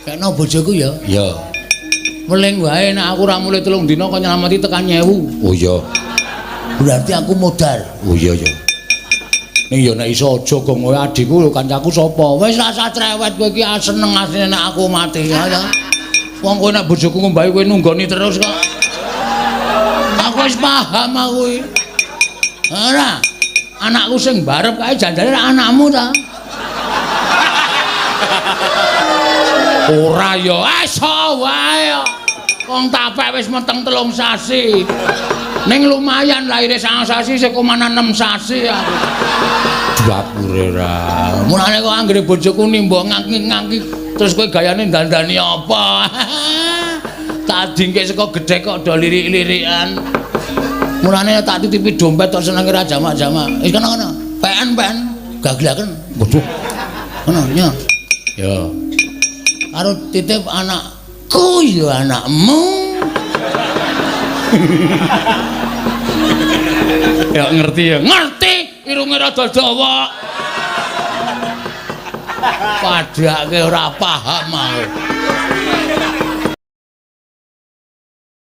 Kekno bojoku ya. Iya. Weling wae nek aku ora mulih 3 dina kok nyelameti tekan 1000. Oh iya. Berarti aku modar. Oh iya ya. Ning ya nek iso aja gong kowe adhiku lho kancaku sapa? Wis rasa cerewet kowe iki seneng asline nek aku mati ya ta. Wong kowe nek bojoku ngombahi kowe nunggoni terus kok. Aku wis paham aku iki. Ora. Anakku sing barep kae janjane ra anakmu ta. Ora ya, iso wae. Wong tapek wis meteng 3 sasi. Ning lumayan lahire 9 sasi sik komanan 6 sasi aku. Dapure ra. Mulane kok anggere bojoku nimba ngaki-ngaki terus kowe gayane dandani apa? Tak dingke saka gedhek kok do lirik-lirikan. Mulane tak titipi dompet tok senenge ra jamak-jamak. Wis kono-kono. PN gaglaken. Waduh. Kono nya. Ya. Karo titip anakku ya anakmu. Ya ngerti ya. Ngerti, irunge rada dawa. Padhake ora paham aku.